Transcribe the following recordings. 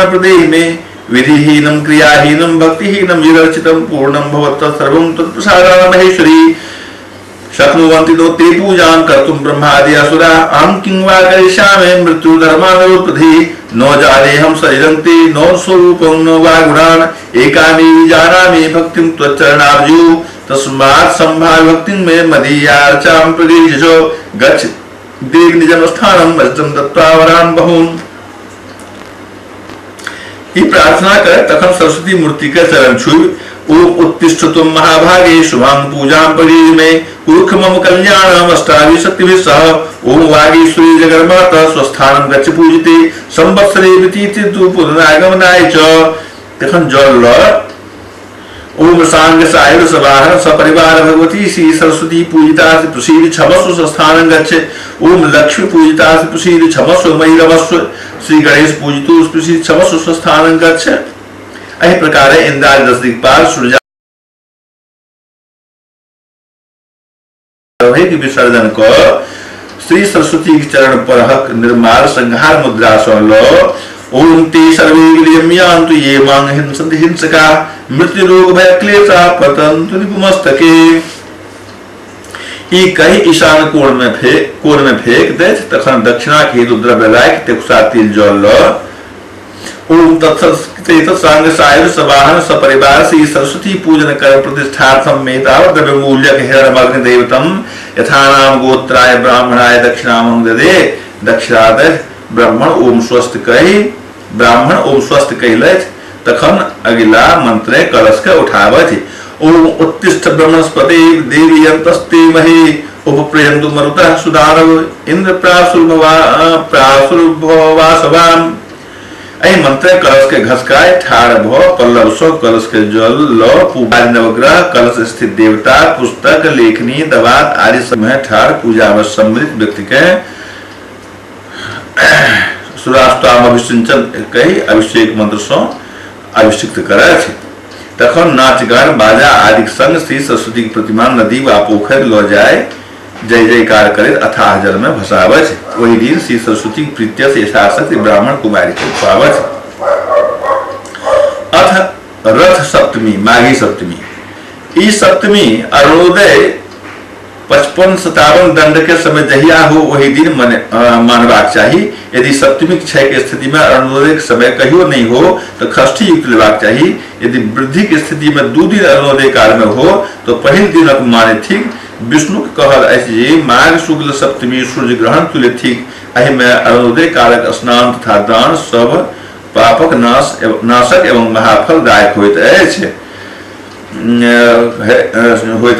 शरण प्रदेहि मे। विधिहीनं क्रियाहीनं भक्तिहीनं विरचितं पूर्णं भवत् सर्वं तत्प्रसादान् महेश्वरी। शक्नुवन्ति नो ते पूजां कर्तुं ब्रह्मादि असुरा अहं किं वा करिष्यामि मृत्युधर्मानुरोधि। नो जानेऽहं शरीरं ते नो स्वरूपं नो वा गुणान् एकामेव जानामि भक्तिं त्वच्चरणाब्जु। तस्मात् सम्भाव्य भक्तिं मे मदीयार्चां प्रदीक्षो गच्छ देव निजं स्थानं वज्रं दत्त्वा वरान् बहून्। ई प्रार्थना करे तखन सरस्वती मूर्ति के चरण छुबि ओम उत्तिष्ठ त्वं महाभागे शुभां पूजां परीज मे कुरुख मम कल्याणम अष्टाविशक्तिभिः सह। ओम वागीश्वरी जगन्माता स्वस्थानं गच्छ पूजिते संवत्सरे व्यतीते तु पुनरागमनाय च। तखन जल ल ओम सांग सायुर सवाहन सपरिवार भगवती श्री सरस्वती पूजिता प्रसीद क्षमस्व स्वस्थानं गच्छ। ओम लक्ष्मी पूजिता प्रसीद क्षमस्व मयि रमस्व श्री गणेश पूजितो प्रसीद क्षमस्व स्वस्थानं गच्छ। एहि प्रकारे इंद्रादि दस दिक्पाल सूर्य विसर्जन क श्री सरस्वती के चरण परहक निर्माल संहार मुद्रा सँ ल ओम ते सर्वे विलयं यान्तु ये मां हिंसन्ति हिंसका मृत्यु रोग भय क्लेशा पतन्तु रिपुमस्तके। ई कही ईशान कोण में फेंक दैत तखन दक्षिणा के हेतु द्रव्य राखि तेकुसा तिल जल ल ओम तत्संग सायुर सवाहन सपरिवार श्री सरस्वती पूजन कर प्रतिष्ठार्थम मेताव द्रव्य मूल्यक हिरण्यमग्नि देवतम यथानाम गोत्राय ब्राह्मणाय दक्षिणामं ददे। दक्षिणादय ब्राह्मण ओम स्वस्थ कहि ब्राह्मण ओम स्वस्थ कहि तखन अगिला मंत्र कलश के उठाबथि। ओम उत्तिष्ठ ब्रह्मणस्पते देवी अंतस्ते महे उपप्रयन्तु मरुतः सुदानव इंद्र प्रासुर्भवासवाम। एहि मंत्र कलश के घसकाय ठाढ़ भ पल्लव सँ कलश के जल ल पूजा नवग्रह कलश स्थित देवता पुस्तक लेखनी दवात आदि समय ठाढ़ पूजा में सम्मिलित व्यक्ति के सुराष्टाम अभिसिंचन कहि अभिषेक मंत्र सँ अभिषिक्त करथि। तखन नाच गान बाजा आदि संग श्री सरस्वती के प्रतिमा नदी वा पोखरि ल जाय जय जयकार करैत अथाह जल में भसाबथि। ओहि दिन श्री सरस्वती के प्रीत्य से यथाशक्ति ब्राह्मण कुमारी के खुआबथि। अथ रथ सप्तमी माघी सप्तमी। ई सप्तमी अरुणोदय 55-57 दंड के समय जहिया हो वही दिन मानबाक चाही। यदि सप्तमी क्षय के स्थिति में अरुणोदय के समय कहियो नहीं हो तो षष्ठी युक्त लेबाक चाही। यदि वृद्धि के स्थिति में 2 दिन अरुणोदय काल में हो तो पहिल दिनक माने ठीक। विष्णु के कहल अछि जे माघ शुक्ल सप्तमी सूर्य ग्रहण तुल्य ठीक। एहि में अरुणोदय कालक स्नान तथा दान सब पापक नाशक एवं महाफलदायक होइत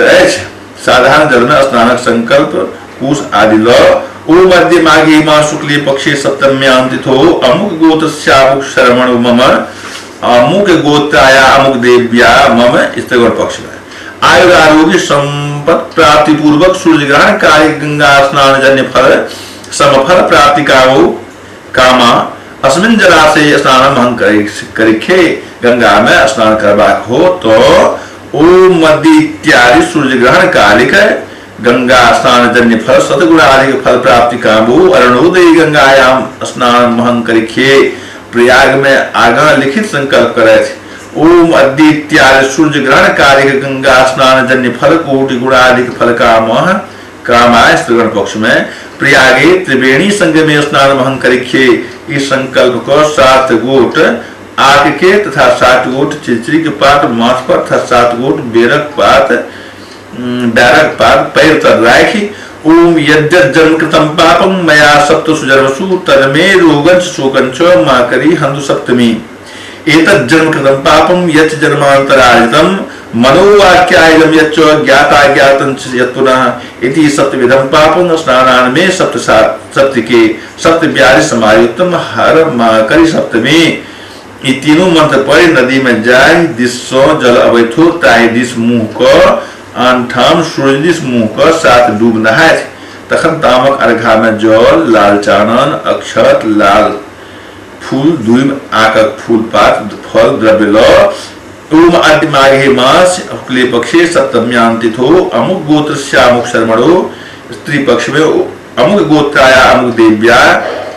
अछि। साधारण जल में स्नानक संकल्प कुश आदि ल ओम अद्य माघे मां शुक्ले पक्षे सप्तम्यां तिथौ अमुक गोत्रस्यामुक श्रवण मम अमुक गोत्राया अमुक देव्या मम स्त्रीगण पक्ष में आयुर आरोग्य संपत् प्राप्ति पूर्वक सूर्य ग्रहण कार्य गंगा स्नान जन्य फल समफल प्राप्ति कामो कामा अस्मिन जलाशय स्नान हम करिखे। गंगा में स्नान करबाक हो तो ओम मध्य इत्यादि सूर्य ग्रहण कालिक गंगा स्नान जन्य फल सतगुणाधिक फल प्राप्ति कामो अरुणोदय गंगायाम स्नान महं करिखे। प्रयाग में आगा लिखित संकल्प करैत ओम अद्य इत्यादि सूर्य ग्रहण कालिक गंगा स्नान जन्य फल कोटि गुणाधिक फल काम कामाय स्त्रीगण पक्ष में प्रयागे त्रिवेणी संगमे स्नान महं करिखे। इस संकल्प को 7 गोट आक के तथा 7 गोट चिचरी के पात माथ पर तथा 7 गोट बेरक पात बैरक पात पैर तर राखि ओम यद्यत् जन्म कृतं पापं मया सप्तसु जन्मसु तन्मे रोगंच शोकंच मा करी हन्तु सप्तमी। एतत् जन्म कृतं पापं यच्च जन्मान्तरार्जितं मनोवाक्यायं यच्च ज्ञाताज्ञातं च यत् पुनः इति सप्तविधं पापं स्नानान् मे सप्तके सप्तव्याधि समायुक्तं हर मा करी सप्तमी। ई तीनों मंत्र पढ़ि नदी में जाय दिस सँ जल अबैत हो ताहि दिस मुँह क आनठाम सूर्य दिस मुँह क 7 डूब नहायत। तखन तामक अर्घा में जल लाल चानन अक्षत लाल फूल दुइम आकक फूल पात फल द्रव्य ल ओम अद्य माघे मास शुक्ले पक्षे सप्तम्यां तिथौ अमुक गोत्रस्यामुक शर्मणो स्त्री पक्ष में अमुक गोत्राया अमुक देव्या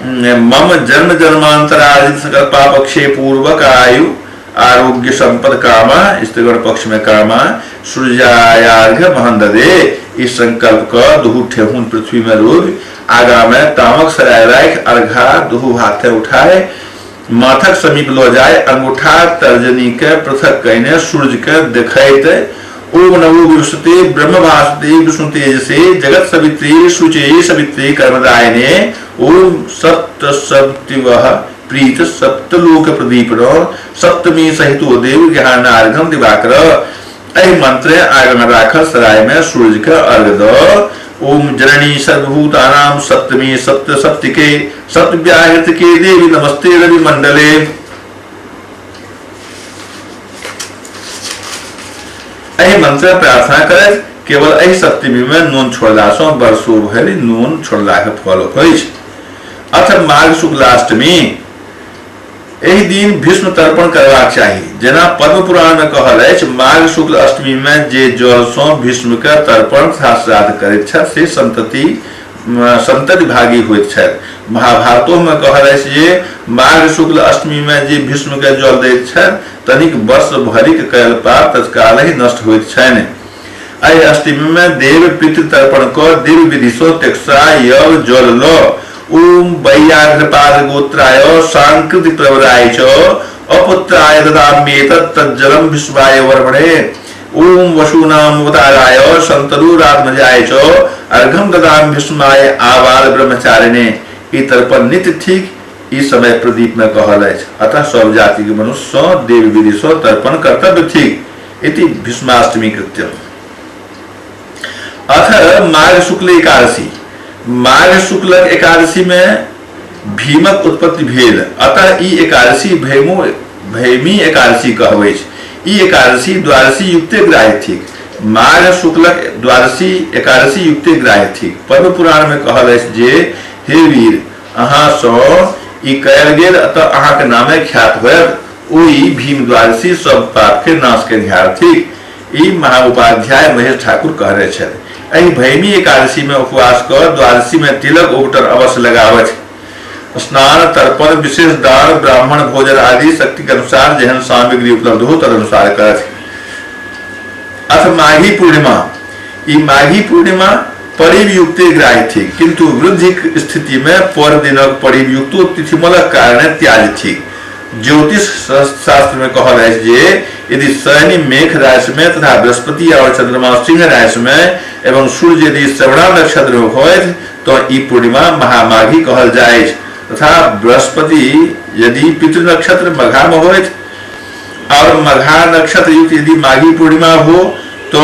मम जन्म जन्मांतरार्जित सकल पाप क्षय पूर्वक आयु आरोग्य संपद कामा स्त्रीगण पक्ष में कामा सूर्यायार्घ महन ददे। इस संकल्प क दुहु ठेहुन पृथ्वी में रोपि आगा में तामक सराय राखि अर्घा दुहु हाथे उठाए माथक समीप लो जाए अंगूठा तर्जनी के पृथक कयने सूर्य के देखैत ओम नमो विष्णुते ब्रह्म भासते विष्णु तेजसे जगत सवित्री शुचे सवित्री कर्मदायिने ओम सप्त सप्तिवह प्रीत सप्तलोक प्रदीपनो सप्तमी सहितो देव ज्ञानार्घम दिवाकर। एहि मंत्र आगम राखल सराय में सूर्य के अर्घ द ओम जननी सर्वभूतानां सप्तमी सप्त सप्तिके सप्तव्याहृत के देवी नमस्ते रवि मंडले। एहि मंत्र प्रार्थना करे केवल एहि सप्तमी में नून छोड़ला सँ वर्षो भरि नून छोड़ला के फल होइछ। अथ माघ शुक्लाष्टमी एहि दिन भीष्म तर्पण करबाक चाही। जेना पद्म पुराण में कहल अछि माघ शुक्ल अष्टमी में जे जल सँ भीष्म के तर्पण तथा श्राद्ध करैत छथि से संतति भागी होइत छथि। महाभारतो में कहल अछि जे माघ शुक्ल अष्टमी में जे भीष्म के जल दैत छथि तनिक वर्ष भरिक कयल पाप तत्काल ही नष्ट होइत छनि। एहि अष्टमी में देव पितृ तर्पण क देव विधि सँ त्यक्सा यव जल ल ओम वैयाघ्रपाद गोत्राय सांकृति प्रवराय च अपुत्राय ददाम्येतत् तज्जलं भीष्माय वर्मणे। ओम वसूनाम अवताराय संतरुरात्मजाय च अर्घम ददाम भीष्माय आबाल ब्रह्मचारिणे। ई तर्पण नित्य ठीक ई समय प्रदीप में कहल अछि। अतः सब जाति के मनुष्य सँ देव विधि सँ तर्पण कर्तव्य ठीक। इति भीष्माष्टमी कृत्यम। अथ माघ शुक्ल एकादशी। माघ शुक्ल एकादशी में भीमक उत्पत्ति भेल, अतः ई एकादशी भैमी एकादशी कहबै। ई एकादशी द्वादशी युक्ते ग्राह्य थिक। माघ शुक्लक द्वादशी एकादशी युक्ते ग्राह्य थिक। पद्म पुराण में कहल अछि जे हे वीर, अहाँ सँ ई कयल गेल अतः अहाँके नामे ख्यात होयत। ओहि भीम द्वादशी सब पाप के नाश केनिहार थिक। ई महाउपाध्याय महेश ठाकुर कहने छथि। एहि भैमी एकादशी में उपवास कर द्वादशी में तिलक उपटर अवश्य लगावथि। स्नान तर्पण विशेष दान ब्राह्मण भोजन आदि शक्ति के अनुसार जेहन सामग्री उपलब्ध हो तदनुसार करथि। अथ माघी पूर्णिमा। ई माघी पूर्णिमा परिवयुक्ते ग्राह्य थिक, किंतु वृद्धि स्थिति में पर दिनक परिवयुक्तो तिथिमलक कारण त्याज्य थिक। ज्योतिष शास्त्र में कहल अछि जे यदि शनि मेघ राशि में तथा बृहस्पति और चंद्रमा सिंह राशि में एवं सूर्य यदि श्रवणा नक्षत्र में होत तो ई पूर्णिमा महामाघी कहल जाइत तथा बृहस्पति यदि पितृ नक्षत्र मघा में होत और मघा नक्षत्र युक्त यदि माघी पूर्णिमा हो तो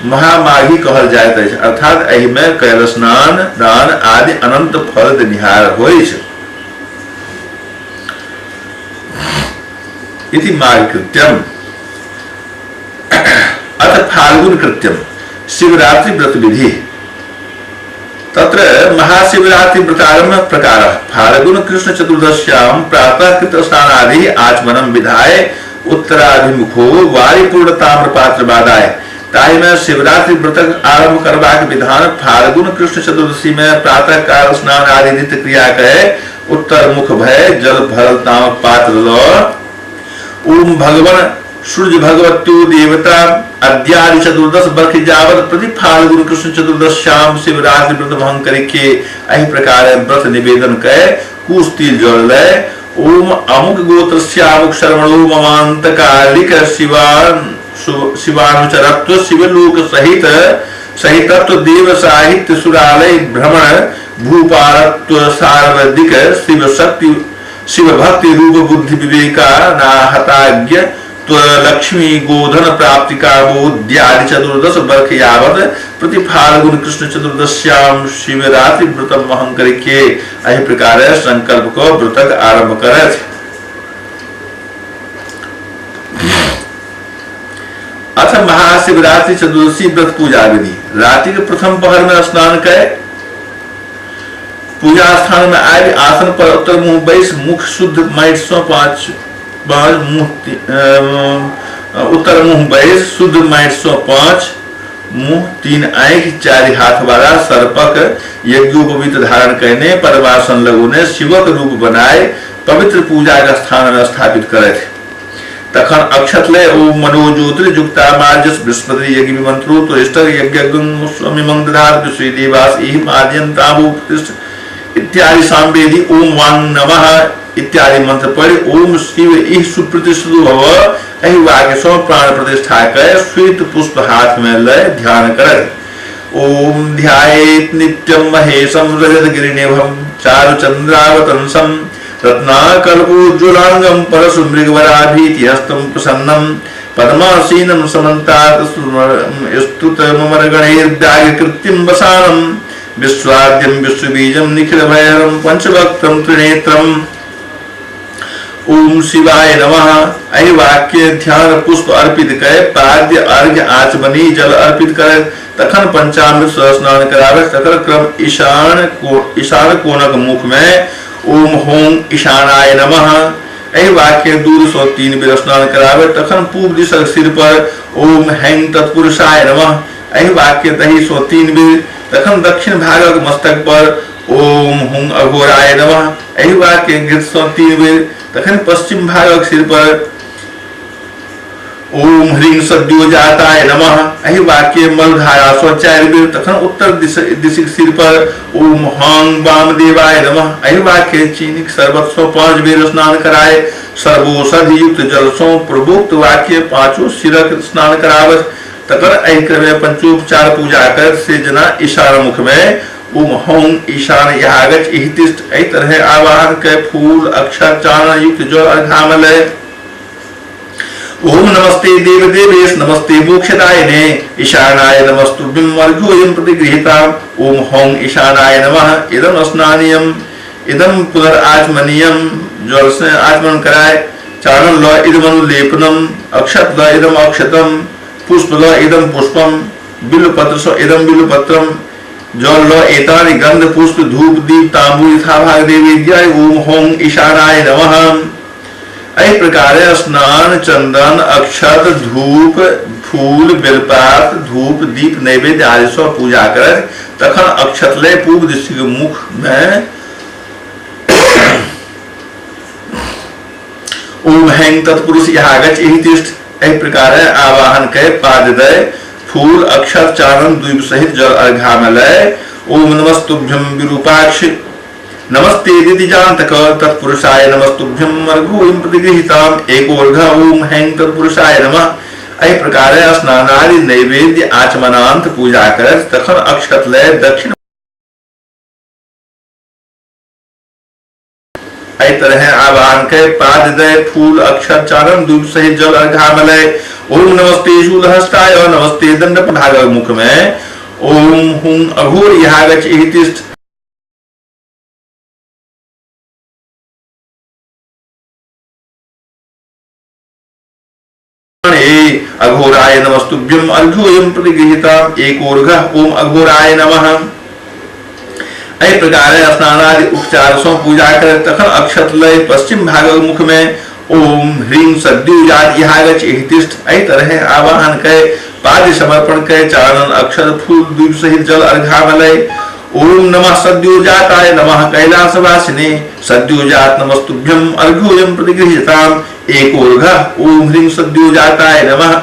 महामाघी कहल जाइत अछि। अर्थात एहि में कयल स्नान दान आदि अनंत फल देनिहार होइछ। इति माघ कृत्यम। अथ फाल्गुन कृत्यम शिवरात्रि व्रत विधि। तत्र महाशिवरात्रि व्रतारंभ प्रकार फाल्गुन कृष्ण चतुर्दश्याम प्रातः कृत स्नानादि आचमनम विधाय उत्तराभिमुखो वारिपूर्ण ताम्रपात्र बादाय। ताहि में शिवरात्रि व्रत आरंभ करबाक विधान फाल्गुन कृष्ण चतुर्दशी में प्रातः काल स्नान आदि नित्य क्रिया कय उत्तर मुख भय जल भरल ताम्र पात्र ल ओम भगवान सूर्य भगवत्यो देवता अद्यादि चतुर्दश वर्ष जावत प्रति फाल्गुन कृष्ण चतुर्दश्याम शिवरात्रि व्रत भंग करके एहि प्रकार व्रत निवेदन कय कुश तिल जल लय ओम अमुक गोत्रस्यामुक शर्मणो ममांतकालिक शिवानुचरत्व शिवलोक सहित सहितत्व देव साहित्य सुरालय भ्रमण भूपारत्व सार्वधिक शिव शक्ति शिव भक्ति रूप बुद्धि विवेका नाहताज्ञ लक्ष्मी गोधन प्राप्ति कामोद्यादि चतुर्दश वर्ष यावत प्रति फाल्गुन कृष्ण चतुर्दश्याम शिवरात्रि व्रतम वहन करके एहि प्रकार संकल्प को व्रतक आरंभ करत। अथ महाशिवरात्रि चतुर्दशी व्रत पूजा विधि। रात्रि के प्रथम पहर में स्नान कर पूजा स्थान में आबि आसन पर उत्तर मुंह बैस मुख शुद्ध माटि सँ पांच मुँह उत्तर मुँह बैस शुद्ध माटि सँ 5 मुँह 3 आँखि 4 हाथ वाला सर्पक यज्ञोपवीत धारण कयने पद्मासन लगौने शिवक रूप बनाए पवित्र पूजा के स्थान में स्थापित करथि। तखन अक्षत लय ओम मनोज्योतिर्युक्ता मार्जस बृहस्पति यज्ञ मंत्रो तो यज्ञ देवास इत्यादि सामवेदी ओम वांग नमः इत्यादि मंत्र पढ़ि ओम शिव इह सुप्रतिष्ठित भव एहि वाक्य सँ प्राण प्रतिष्ठा कय श्वेत पुष्प हाथ में लय ध्यान करथि। ओम ध्यायेत नित्यम महेशं रजतगिरिनिभं चारु चंद्रावतंसं रत्नाकल्पोज्ज्वलांगं परशु मृगवराभीतिहस्तं प्रसन्नं पद्मासीनं समन्तात् स्तुतममरगणैर्व्याघ्रकृत्तिं वसानं विश्वाद्यं विश्वबीजं निखिलभयहरं पंचवक्त्रं त्रिनेत्रम् ओम शिवाय नमः। एहि वाक्य ध्यान पुष्प अर्पित कय पाद्य अर्घ्य आचमनी जल अर्पित करे तखन पंचामृत सँ स्नान करावे। तकर क्रम ईशान कोणक मुख में ओम हों ईशानाय नमः एहि वाक्य दूध सँ 3 बेर स्नान करावे। तखन पूर्व दिशक सिर पर ओम हैं तत्पुरुषाय नमः एहि वाक्य दही सँ 3 बेर। तखन दक्षिण भागक मस्तक पर ओम हुं अघोराय नमः एहि वाक्य घृत सँ 3 बेर। तखन पश्चिम भागक सिर पर ओम ह्रीं सद्योजाताय नमः एहि वाक्य मलधारा सँ 4 बेर। तखन उत्तर दिशिक सिर पर ओम हां वामदेवाय नमः एहि वाक्य चीनीक शरबत सँ 5 बेर स्नान कराए सर्वौषधि युक्त जल सँ पूर्वोक्त वाक्य पांचों सिरक स्नान करावे। तकर एहि क्रमे पंचोपचार पूजा कर से जना ईशान मुख में ओम हों ईशान यागच इहितिष्ठ एहि तरह आवाहन के फूल अक्षर चानन युक्त जल अर्घाम लय ओम नमस्ते देव देवेश नमस्ते मोक्षदायिने ईशानाय नमस्तुभ्यं अर्घ्योऽयं प्रतिगृहीता ओम हों ईशानाय नमः इदं स्नानीयम इदं पुनराचमनीयम जल से आचमन कराए चानन ल इदमनुलेपनम अक्षत ल इदम अक्षतम पुष्प ल इदम पुष्पम बिल्वपत्र स इदम बिल्वपत्रम जल ल एतानि गंध पुष्प धूप दीप तांबूल यथाभाग देवेद्याय ओम हों ईशानाय नमः। एहि प्रकार स्नान चंदन अक्षत धूप फूल बेलपात धूप दीप नैवेद्य आदि सँ पूजा करथि। तखन अक्षत लय पूर्व दिशि के मुख में ओम हैं तत्पुरुष यागच एहि तिष्ठ एहि प्रकार आवाहन कय पाद दय फूल अक्षत चानन द्वीप सहित जल अर्घा में लय ओम नमस्तुभ्यं विरूपाक्ष नमस्ते दितिजान्तक तत्पुरुषाय नमस्तुभ्यं अर्घोऽयं प्रतिगृहीताम् एकोर्घ ओम हैं तत्पुरुषाय नमः एहि प्रकार स्नानादि नैवेद्य आचमनांत पूजा करथि। तखन अक्षत लय दक्षिण एहि तरह आवाहन कय पाद दय फूल अक्षत चानन दूप सहित जल अर्घा में लय ओम नमस्ते शूलहस्ताय नमस्ते दंड भाग मुख में ओम हुं अघोर यागच एहि तिष्ठ अघोराय नमस्तुभ्यं अर्घ्योऽयं प्रतिगृहीताम् एकोर्घ ओम अघोराय नमः एहि प्रकार स्नानादि उपचार सँ पूजा कर तखन अक्षत लय पश्चिम भागक मुख में ओम ह्रीं सद्योजात यागच एहि तिष्ठ एहि तरह आवाहन कय पाद समर्पण कय चानन अक्षत फूल द्वीप सहित जल अर्घा में लय ओम नमः सद्योजाताय नमः कैलासवासिने सद्योजात नमस्तुभ्यं अर्घ्योऽयं प्रतिगृह्यताम् एकोर्घ ओम ह्रीं सद्योजाताय नमः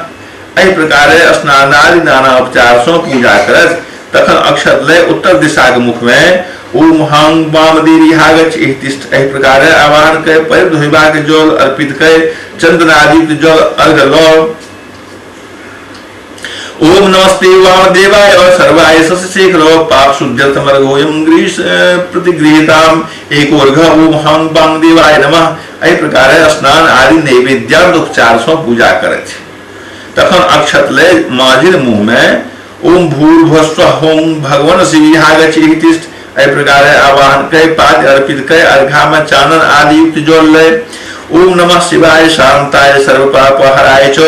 एहि प्रकार स्नानादि नाना उपचार सँ पूजा करथि। तखन अक्षत लय उत्तर दिशा के मुख में ओम हां वामदेवी हागच एहि तिष्ठ एहि प्रकार आवाहन कय पैर धोइबाक जल अर्पित कय चंदनादि जल अर्घ लऽ ओम नमस्ते वामदेवाय सर्वाय शशिशेखर पाप शुद्ध्यर्थमर्घोऽयं ग्रीश प्रतिगृहीताम् एकोर्घ ओम हां वामदेवाय नमः एहि प्रकार स्नान आदि नैवेद्यान्त उपचार सँ पूजा करथि। तखन अक्षत लय माझिर मुँह में ओम भूर्भुवस्व हों भगवान शिव यागच एहि तिष्ठ एहि प्रकार आवाहन कय पाद अर्पित कय अर्घा में चानन आदि युक्त जल लय ओम नमः शिवाय शांताय सर्व पाप हराय च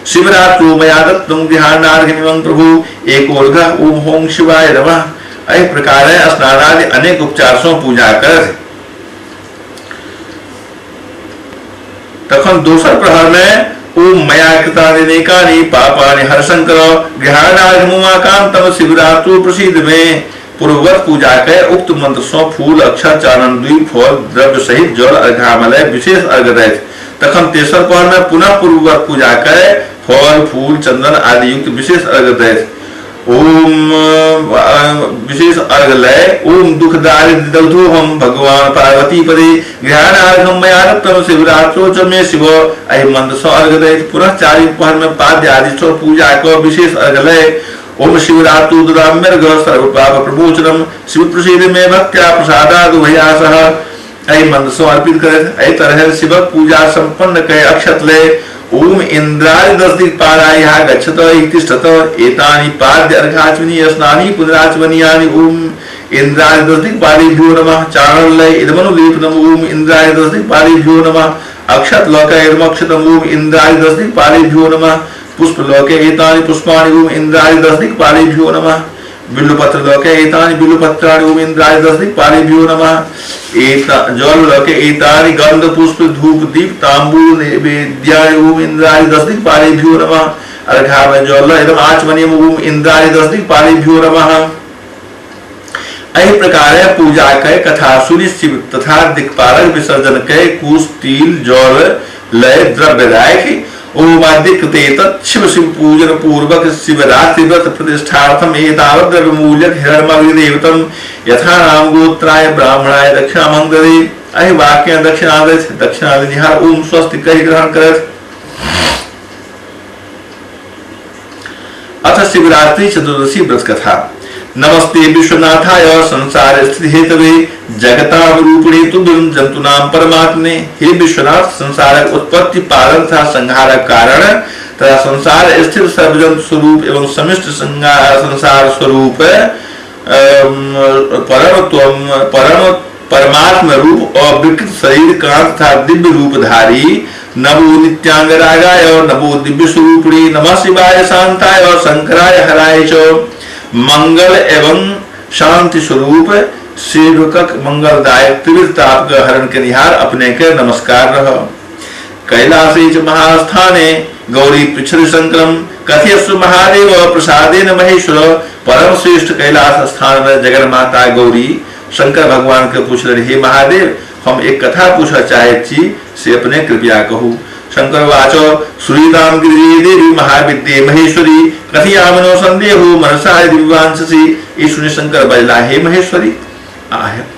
शिवरात्रो मया दत्तं गृहाणार्घ्यमिमं प्रभु एकोर्घ ओम हों शिवाय नमः एहि प्रकार स्नानादि अनेक उपचार सँ पूजा करथि। तखन दोसर प्रहर में ओम मया मया कृतानि अनेकानि पापानि हरशंकर गृहाणार्घमुमाकांतम शिवरात्रु प्रसिद्ध में। पूर्ववत पूजा के उक्त मंत्र सो फूल अक्षर चानन द्वीप फल द्रव्य सहित जल अर्घामलय विशेष अर्घ दैत। तखन तेसर पहर में पुनः पूर्ववत पूजा के फल फूल चंदन आदि युक्त विशेष अर्घ दैत। ओम विशेष अर्घ लय ओम दुख दारिद्र दग्धो हम भगवान पार्वती पदे गृहाणार्घम मया दत्तम शिवरात्रो च मे शिव एहि मंत्र सो अर्घ दैत। पुनः चारि पहर में पाद्य आदि सो पूजा क विशेष अर्घ लय ओम शिवरात्रु ददाम्यर्घ सर्व पाप प्रमोचनम शिव प्रसीद में भक्त्या प्रसादाद उभयासः एहि मंत्र सो अर्पित करैत। एहि तरह शिवक पूजा संपन्न कय अक्षत लय ओम इंद्रादि दस दिक्पालाय गच्छत तिष्ठत एतानि पाद्य अर्घाचमनीय स्नानि पुनराचमनीयानि ओम इंद्रादि दस दिक्पालेभ्यो नमः। चारण लय इदमनुलेपनम ओम इंद्रादि दस दिक्पालेभ्यो नमः। अक्षत लोक इदमक्षतम ओम इंद्रादि दस दिक्पालेभ्यो नमः। पुष्प लोके एतानि पुष्पाणि ओम इंद्रादि दस दिक्पालेभ्यो नमः। बिल्वपत्र लोके एतानि बिल्वपत्राणि ओम इंद्रादि दस दिक्पालेभ्यो नमः। जल लोके एतानि गंध पुष्प धूप दीप तांबूल नैवेद्यानि ओम इंद्रादि दस दिक्पालेभ्यो नमः। अर्घामय जल इदम आचमनीयम ओम इंद्रादि दस दिक्पालेभ्यो नमः। एहि प्रकार पूजा के कथा सुनि शिव तथा दिक्पालक विसर्जन के कुश तिल जल लय द्रव्य राखि ओमाद्यकृते तत् शिव शिव पूजन पूर्वक शिवरात्रि व्रत प्रतिष्ठार्थम एतावत् द्रव्य मूल्यक हिरण्मग्निदेवतम यथा नाम गोत्राय ब्राह्मणाय दक्षिणामं ददे। एहि वाक्य दक्षिणा दक्षिणा निहार ओम स्वस्ति कहि ग्रहण करत। अथ शिवरात्रि चतुर्दशी व्रत कथा। नमस्ते विश्वनाथाय संसार स्थिति हेतवे जगतां रूपिणे तुभ्यं जंतूनां परमात्मने। हे विश्वनाथ, संसारक उत्पत्ति पालन तथा संहारक कारण तथा संसार स्थित सर्वजन स्वरूप एवं समिष्ट संसार स्वरूप परम परमात्म रूप अविकृत शरीर कांत तथा दिव्य रूपधारी नमो नित्यांग रागाय नमो दिव्य स्वरूपिणे नमः शिवाय शांताय शंकराय हराय च। मंगल एवं शांति स्वरूप सेवकक मंगलदायक त्रिविध ताप के हरण के निहार अपने के नमस्कार रह। कैलासे च महास्थाने गौरी पृच्छति शंकरम कथयस्व महादेव प्रसादेन महेश्वर। परम श्रेष्ठ कैलाश स्थान में जगन माता गौरी शंकर भगवान के पूछ रहे, हे महादेव, हम एक कथा पूछना चाहे छी, से अपने कृपया कहू। शंकर वाचो श्रीताम गिरिजे देवी महाविद्ये महेश्वरी कथियामनो संदेहो मनसा दिव्यांशसी। ई सुनि शंकर बजला, हे महेश्वरी,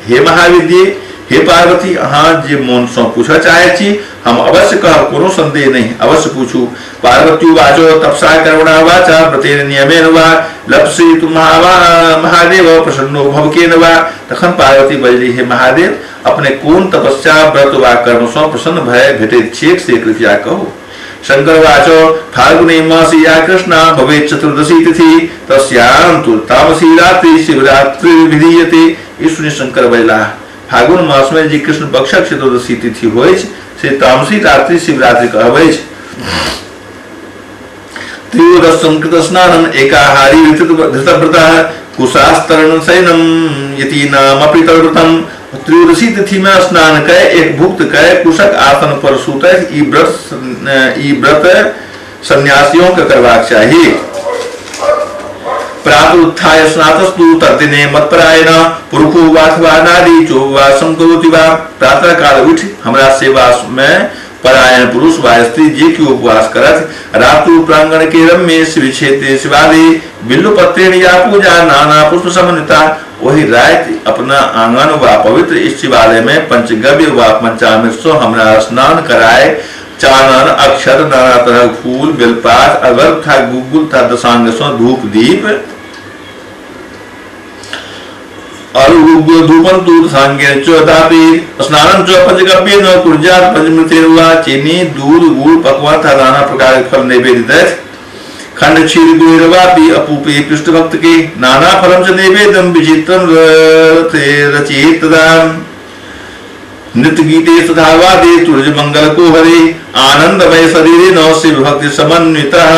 हे महाविद्ये, हे पार्वती, अहाँ जे मोन सँ पूछऽ चाहे छी हम अवश्य कहब, कोनो संदेह नहीं, अवश्य पूछू। पार्वती वाचो तपसा करुणा वाचा व्रतेन नियमेन वा लप्से तु महादेव प्रसन्नो भवकेन वा। तखन पार्वती बजली, हे महादेव, अपने कोन तपस्या व्रत वा कर्म सँ प्रसन्न भय भेटैत छियैक से कृपया कहू। शंकर वाचो फाल्गुने मासि या कृष्णा भवेत् चतुर्दशी तिथि तस्यां तु तामसी रात्रि शिवरात्रि विधीयते। ई सुनि शंकर बजलाह, फागुन मास में जे कृष्ण पक्षक चतुर्दशी तिथि होइछ से तामसी रात्रि शिवरात्रि कहबैछ। त्रयोदश संकृत स्नानम एकाहारी धृतव्रतः कुशास्तरण शयनम यतीनामपि तद्व्रतम। त्रयोदशी तिथि में स्नान कय एक भुक्त कय कुशक आसन पर सुतय ई व्रत सन्यासियों के करबाक चाही। प्रातः उत्थाय स्नातस्तु तद्दिने मत्परायण पुरुषो वाथवा नारी चोपवासं करोति वा। प्रातः काल उठ हमरा सेवा में परायण पुरुष वा स्त्री जे कि उपवास करत। रातु प्रांगण के रम्य शिव क्षेत्र शिवालय बिल्लुपत्रेण या पूजा नाना पुष्प समन्विता। वही रात अपना आंगन व पवित्र शिवालय में पंचगव्य व पंचामृत सो हमरा स्नान कराए चानन अक्षर नाना तरह फूल बेलपात अगर था गुगुल था दशांग सो धूप दीप धूपन स्नान च पंचगव्येन कुर्जात पंचमृतेन वा चीनी दूध गुड़ पकवान था नाना प्रकार के फल नैवेद्य खंड क्षीर गुड़वापि अपूपे पृष्ठभक्त के नाना फलम च नैवेद्यम विचित्रम रचयेत् तदा। नृत्य गीते तथा वादे तुर्ज मंगल को हरे आनंदमय शरीरे न शिव भक्ति समन्वितः।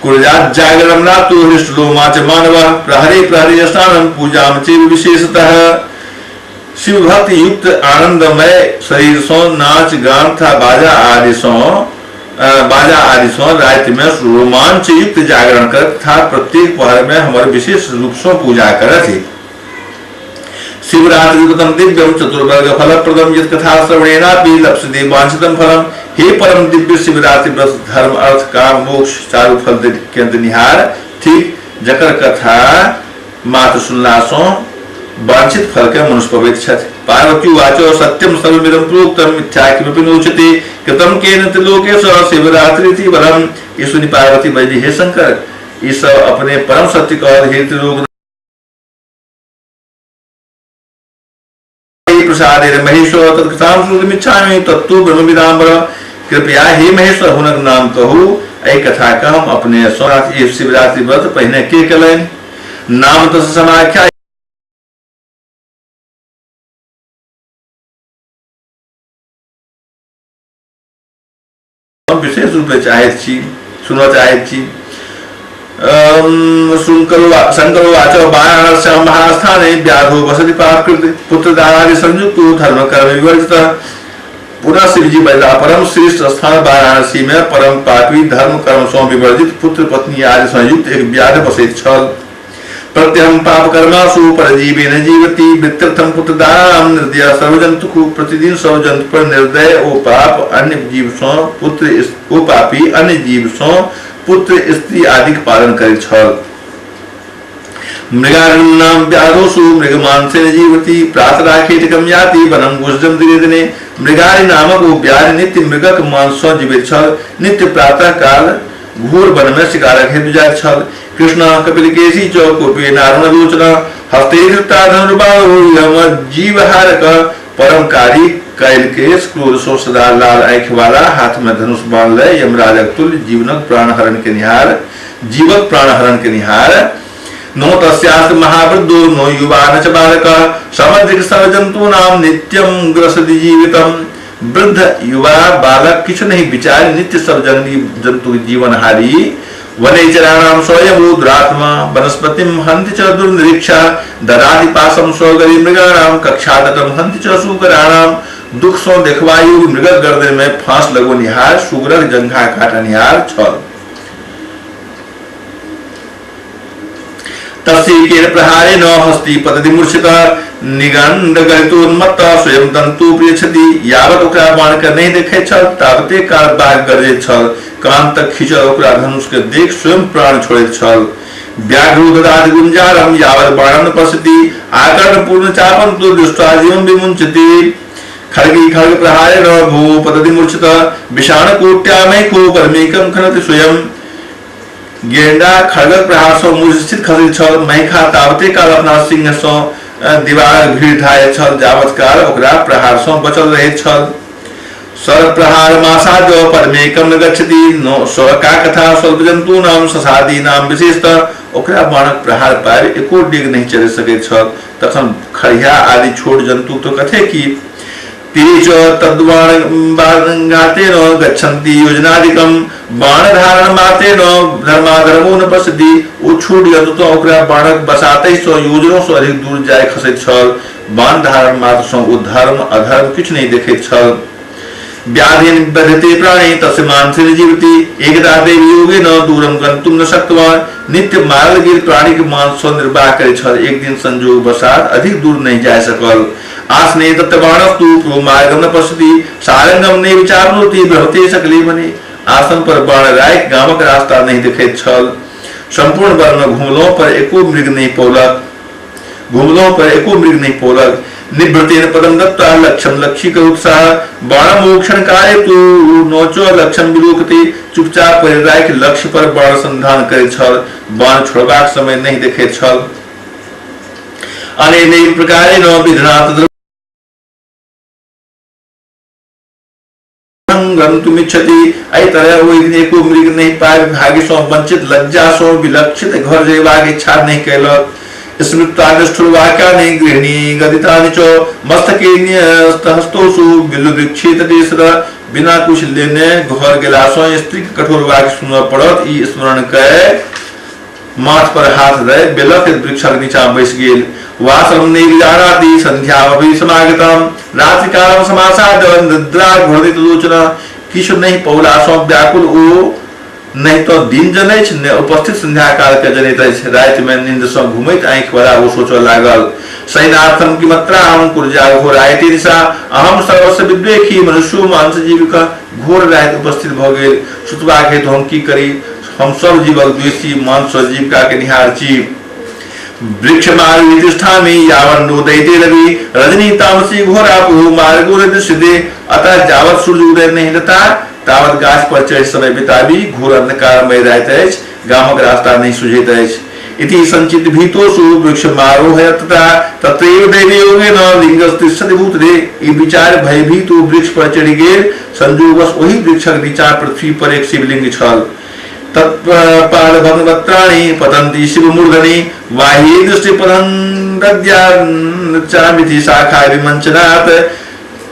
कुर्जात जागरम रातु हृष्टलोमा च मानव प्रहरे प्रहरे स्नानं पूजां चैव विशेषतः। शिव भक्ति युक्त आनंदमय शरीर सो नाच गान था बाजा आदि सो बाजा आदि सँ राति में रोमांच युक्त जागरण कर तथा प्रत्येक पहर में हमर विशेष रूप सँ पूजा करथि। शिवरात्रि व्रतम दिव्यम चतुर्वर्ग फलप्रदम यत् कथा श्रवणेनापि लप्स्यते वांछितं फलम। हे परम दिव्य शिवरात्रि व्रत धर्म अर्थ काम मोक्ष चारु फल के देनिहार ठीक, जकर कथा मात्र सुनला सँ वांछित फल के मनुष्य पबैत छथि। पार्वती उवाच सत्यम सर्वमिदं प्रोक्तं मिथ्या किमपि नोच्यते कृतं केन त्रिलोकेश शिवरात्रि वरम। ई सुनि पार्वती बजली, हे शंकर, ई सब अपने परम सत्य कहल। हे त्रिलोक प्रसादेन महेश्वर तत्कथां श्रोतुमिच्छामि तत्तु ब्रह्मविदाम्बर। कृपया हे महेश्वर हुनक नाम कहू, एहि कथा के हम अपने शिवरात्रि व्रत पहिने के कयलनि। नाम तस्य समाख्या विशेष रूप से चाहैत छी, सुनऽ चाहैत छी। शंकरोवाच वाराणस्यां महास्थाने व्याधो वसति पापकृत पुत्र दारादि संयुक्तो धर्म कर्म विवर्जितः। पुनः शिवजी बजला, परम श्रेष्ठ स्थान वाराणसी में परम पापी धर्म कर्म सँ विवर्जित पुत्र पत्नी आदि संयुक्त एक व्याध बसैत छल। प्रत्यहं पाप कर्मासु परजीवेन जीवति वृत्त्यर्थं पुत्र दाराणां निर्दय सर्वजन्तुषु। प्रतिदिन सब जन्तु पर निर्दय ओ पाप अन्य जीव सँ पुत्र ओ पापी अन्य जीव सँ पुत्र स्त्री आदि के पालन करैत छल। मृगारण्यं व्याधोषु मृगमांसेन जीवति प्रातराखेटकं याति वनं गुजं दिने दिने। मृगारि नामक ओ व्याध नित्य मृगक मांस सँ जीवैत छल। नित्य प्रातः काल घोर वन में शिकारक हेतु जाइत छल। कृष्ण कपिलकेशी च कोपे नारुणलोचन हस्ते धृता धनुर्बाणो जीवहारक। परमकारी कैलकेश क्रोध सँ सदा लाल आँखि वाला हाथ में धनुष बाण लय यमराजक तुल्य जीवनक प्राण हरण के निहार जीवक प्राण हरण के निहार। नो तस्यास्ति महावृद्धो नो युवा न च बालकः समधिक सर्वजन्तूनां नित्यं ग्रसति जीवितम्। वृद्ध युवा बालक किछु नहीं विचार नित्य सब जंगली जंतु जीवनहारी। वनेचराणां स्वयं दुरात्मा वनस्पतिं हन्ति च दुर्निरीक्षा ददाति पाशं स्वगरि मृगाणां कक्षातटं हन्ति च शूकराणां। दुख सँ देखबायु मृगक गर्दन में फांस लगोनिहार सुगरक जंघा काटनिहार छल। तस्यैकेन प्रहारेण हस्ति पतति मूर्छितः निगण्ड गलितोन्मत्त स्वयं दन्तु प्रियछति। यावत ओकरा बाण के नहीं देखैत छल तावते काल बाघ गरजैत छल। कान तक खींचल ओकरा धनुष के देख स्वयं प्राण छोड़ैत छल। व्याघ्रो ददाति गुंजारं यावत बाणं न पश्यति आकर्ण पूर्ण चापं तु दृष्ट्वा जीवं विमुञ्चति। खड्गी खड्ग प्रहारेण भू पतति मूर्छितः विषाणकोट्यामेको परमेकं खनति स्वयं। गेंडा खड़गक प्रहार सँ मूर्छित खसैत छल। महिखा तावते काल अपना सिंह सँ दीवार भीड़ ढाहैत छल जावत काल ओकरा प्रहार सँ बचल रहैत छल। सर प्रहार मासाद्य परमेकं न गच्छति नो स का कथा स्वल्प जन्तूनां ससादीनां विशेषतः। ओकरा बाणक प्रहार पाबि एको डेग नहि चलि सकैत छल। तखन खड़िया आदि छोट जन्तु तो कथे की। तिरिच तद्वाणघातेन गच्छन्ति योजनादिकं बाणधारण मात्रेण धर्माधर्मो न पश्यति। ओ छोट जन्तु तो ओकरा बाणक बसातहि सँ योजनों सँ अधिक दूर जाय खसैत छल। बाण धारण मात्र सँ ओ धर्म अधर्म किछु नहि देखैत छल। व्याधेन बध्यते प्राणी तस्य मांसेन जीवति एकदा देवयोगेन दूरं गन्तुं न शक्तवान्। नित्य मारल गेल प्राणी के मांस सँ निर्वाह करैत छल। एक दिन संयोग बसात अधिक दूर नहीं जा सकल। आसने तत्वाणस्तु मार्गम न पश्यति सारंगम ने विचारनोति भ्रमते सकले मने। आसन पर बाण राखि गामक रास्ता नहीं देखैत छल। संपूर्ण वन में घुमलो पर एको मृग नहीं पौलक घुमलो पर एको मृग नहीं पौलक। निभृतेन पदम दत्ता लक्ष्यम लक्ष्य कर उत्साह बाण मोक्षण कार्य तु नोचो लक्ष्यम विलोकते। चुपचाप पर राखि लक्ष्य पर बाण संधान करैत छल। बाण छोड़बाक समय नहीं देखैत छल। अनेन प्रकारेण विधनात् गन्तुमिच्छति। एहि तरह ओहि दिन एको मृग नहीं पाबि भाग्य सँ वंचित लज्जा सँ विलक्षित घर जयबाक इच्छा नहीं कयलक। स्मृत्वा वाक्यानि गृहिणी गदितानि च मस्तके न्यस्तहस्तोषु बिल्लुवृक्षे तटे सदा। बिना कुछ लेने घर गेला सँ स्त्री के कठोर वाक्य सुनऽ पड़त ई स्मरण कय माथ पर हाथ दय बेलक वृक्षक नीचा बैस गेल। वासरम नैव जानाति सन्ध्यामपि समागतम् रात्रिकालं समासाद्य निद्रा घूर्णित लोचना। किछु नहि पौला सँ व्याकुल ओ नहि तो दिन जनैछ ने उपस्थित संध्या काल के जनैत अछि। राति में नींद सँ घुमैत आँखि वाला ओ सोचऽ लागल, सैनार्थम किमत्रा हम कुर्जा घोरायति दिशा अहम सर्वस्व विद्वेखी मनुष्यो मांस जीविका। घोर राति उपस्थित भऽ गेल। सुतबाक हेतु हम की करी? हम सब जीवक द्वेषी, मांस सँ जीविका के निहार छी। वृक्ष मार्ग तिष्ठामि यावन्नोदयते रवि रजनी तामसी घोरा पुहु मार्गो दृश्यते। अतः जावत सूर्य उदय नहि हेता तावत गाछ पर चढ़ि समय बिताबी। घोर अंधकारमय राति अछि, गामक रास्ता नहि सुझैत अछि। इति संचित भीतोसु वृक्ष मारोहय तथा तत्रैव दैवयोगेन लिंगस्तिष्ठति भूतले। ई विचार भयभीत ओ वृक्ष पर चढ़ि गेल। संजोगवश ओहि वृक्षक नीचा पृथ्वी पर एक शिवलिंग छल। तत्पादभंगवक्त्राणि पतन्ति शिवमूर्धनि बाह्ये दृष्टि पतन् शाखा विमंचनात्।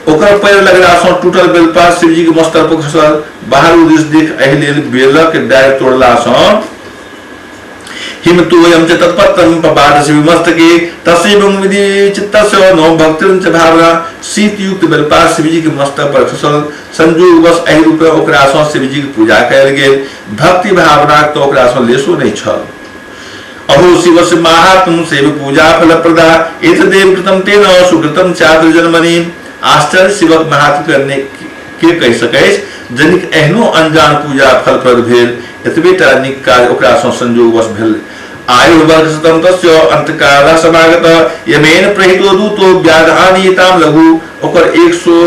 ओकर पैर लगला सँ टूटल बेलपात शिवजी के मस्तक पर खसल। बाहर दिस देख एहि लेल बेलक डारि तोड़ला सँ हिमतोयम च तत्पत्रम पपात शिवमस्तके तस्यैवं विधि चित्तस्य नो भक्तिर् च भावना। शीतयुक्त बेलपात शिवजी के मस्तक पर खसल। संजोगवश एहि रूपे ओकरा सँ शिवजी के पूजा कयल गेल। भक्ति भावना तो ओकरा सँ लेसो नहि छल। अहो शिवस्य माहात्म्यं शैव पूजा फलप्रदा एतदेव कृतं तेन सुकृतं चात्र जन्मनि। आश्चर्य, शिवक महात्म्य करने के कहि सकैछ जनिक एहनो अनजान पूजा फलप्रद भेल। एतबे टा नीक काज ओकरा सँ संजोगवश भेल। आयु वर्ष शतम तस्य अंतकाल समागत यमेन प्रहितो दूतो व्याधानीताम लघु। ओकर 100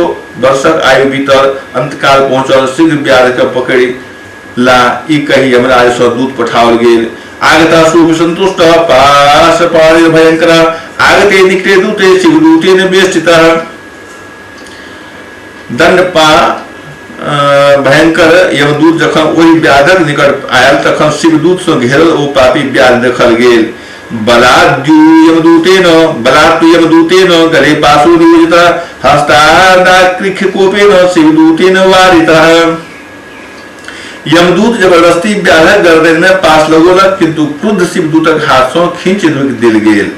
वर्षक आयु बीतल, अंतकाल पहुंचल। शीघ्र व्याध के पकड़ि ला, ई कहि यमराज सँ दूत पठाओल गेल। आगता सुख संतुष्ट पास पाणि भयंकर आगते निकटे दूते शिवदूतेन वेष्टितः। दंड पा भयंकर यमदूत जखन ओहि व्याधक निकट आयल तखन शिवदूत सँ घेरल ओ पापी व्याध देखल गेल। बलाद्यु यमदूतेन बलात्तु यमदूतेन गले पाशो नियोजित हस्तादाकृख्य कोपेन शिवदूतेन वारितः। यमदूत जबरदस्ती व्याधक गर्दन में पास लगौलक, किंतु क्रुद्ध शिवदूतक हाथ सँ खींच रोकि देल गेल।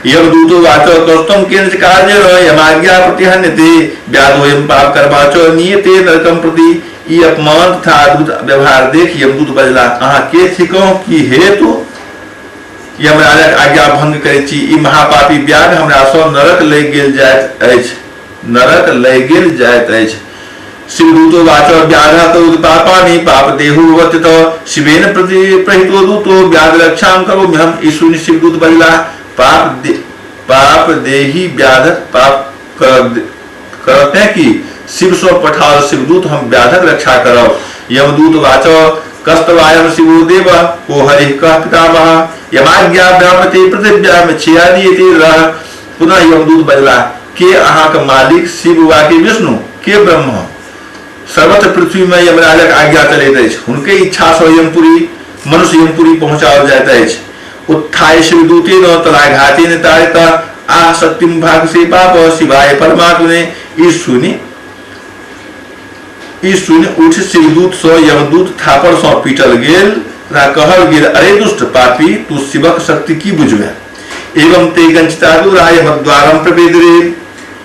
यमदूतो वाच कस्तम केन कार्येण यमाज्ञा प्रतिहन्यते व्याधोऽयं पाप कर्माच नियते नरकम प्रति। ई अपमान तथा अद्भुत व्यवहार देख यमदूत बजला, अहाँ के थिकहुँ, की हेतु यमराजक आज्ञा भंग करै छी? ई महापापी व्याध हमरा सँ नरक लय गेल जाइत अछि, नरक लय गेल जाइत अछि। शिवदूतो वाच व्याध पापानि पाप देहो भवत्यत शिवेन प्रति प्रहितो दूतो व्याध रक्षां करोमि हम। ई सुनि शिवदूत बजला, पाप देही व्याधक पाप करते कि शिव सो पठाओ शिवदूत हम व्याधक रक्षा करब। यमदूत वाच कस्तवायम शिवो देव को हरि कह पितामह यमाज्ञा ब्राह्मते पृथिव्याम छियादीति रह। पुनः यमदूत बजला, के अहाँक मालिक शिव वा के विष्णु के ब्रह्म? सर्वत्र पृथ्वी में यमराजक आज्ञा चलैत अछि। हुनके इच्छा सँ यमपुरी मनुष्य यमपुरी पहुंचाओल जाइत अछि। उत्थाय शिवदूतेन तलाघातेन तारित आह शक्तिम भाग से पाप शिवाय परमात्मने। ई सुनि उठ शिवदूत सँ यमदूत थापड़ सँ पीटल गेल तथा कहल गेल, अरे दुष्ट पापी, तू शिवक शक्ति की बुझबे? एवं ते गंचिता दूरा यमद्वारम प्रपेदरे।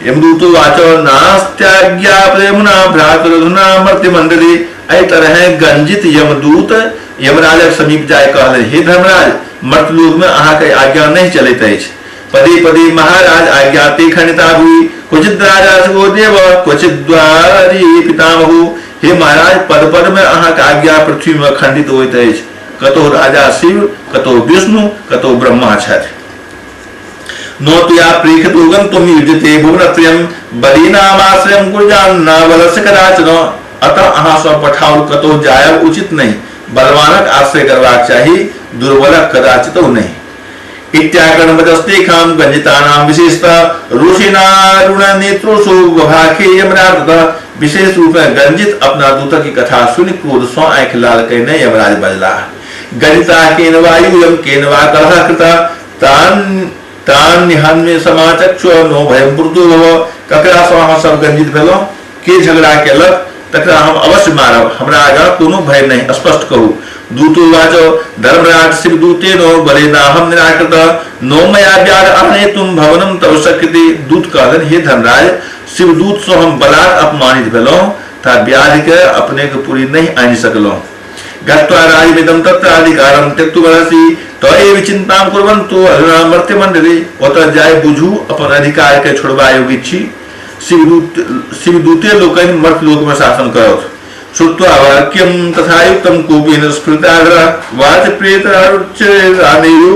यमदूतो वाच नास्त्याज्ञा प्रेमुना भ्रातृधुना मर्त्यमंडले। एहि तरह गंजित यमदूत यमराजक समीप जाय कहलनि, हे धर्मराज, मर्त्यलोक में अहाँके आज्ञा नहि चलैत अछि। पदे पदे महाराज आज्ञा ते खंडिता हुई क्वचित राजा शिवो देव क्वचित द्वारी पितामहु। हे महाराज, पद पद में अहाँके आज्ञा पृथ्वी में खंडित होइत अछि। कतहु राजा शिव, कतहु विष्णु, कतहु ब्रह्मा छथि। नो तुया प्रेखितो गन्तुं युज्यते भुवनत्रयं बलीनामाश्रयं कुर्यान्न बलस्य कदाचन। अतः अहाँ सँ पठाओल कतहु जायब उचित नहि। बलवानक आश्रय करबाक चाही, दुर्बलक कदाचितो नहि। इत्याकर्ण वचस्तेखां गंजितानां विशेषतः रोषेणारुण नेत्रोषु वभाखे यमराज। विशेष रूप में गंजित अपना दूतक की कथा सुनि क्रोध सँ आँखि लाल कयने यमराज बजलाह, गंजिता केन वायुयम केन वा कलह कृत तान तान्यहन्मे समाचक्षु नो भयं मृदु भव। ककरा सँ अहाँ सब गंजित भेलहुँ? के झगड़ा केलक तकरा हम अवश्य मारब, हमरा आगाँ कोनो भय नहि, स्पष्ट कहू। दूतो वाचो धर्मराज शिवदूते नो बलिनाहम निराकृत नो मया व्याध आनेतुम भवनम तव शक्यते। दूत कहलनि, हे धर्मराज, शिवदूत सँ हम बलात् अपमानित भेलहुँ तथा व्याध के अपने के पुरी नहीं आनि सकलहुँ। गत्वा राजमिदं तत्राधिकारं त्यक्तुमर्हसि तएव चिन्तां कुर्वन्तु अधुना मर्त्यमण्डले। ओतऽ जाय बुझू अपन अधिकार के छोड़बा योग्य छी। शिवदूते लोकनि मर्त्यलोक में शासन करत। श्रुत्वा वाक्यं तथा युक्तं कोपेन स्फुरिताग्रह वाच प्रेत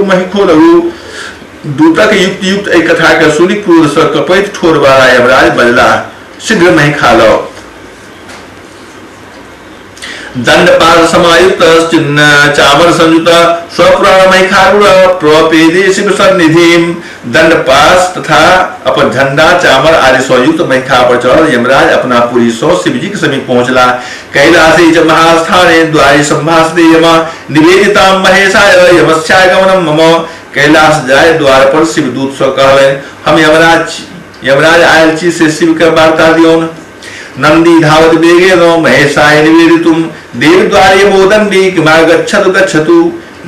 महिखो लघु। दूतक युक्त युक्त एहि कथा के सुनि क्रोध सँ कपैत ठोर वाला यमराज बजलाह, शीघ्र महिखा लौ। दंडपाद समायुक्त चिन्ह चामर संयुक्त स्वप्राण महिखारूढ़ प्रपेदे शिव सन्निधिम। दंडपास तथा अपन झंडा चामर आदि संयुक्त महिखा पर चढ़ल यमराज अपना पुरी सौ शिवजी के समीप पहुंचला। कैलासे च महास्थाने द्वारे संभाषते यम निवेदितां महेशाय यमस्यागमनं मम। कैलाश जाय द्वार पर शिवदूत सँ कहलनि, हम यमराज आयल छी से शिव के वार्ता दियौन। नंदी धावत वेगेन महेशाय निवेदितुम देव द्वारे मोदंडी किमागच्छतु गच्छतु।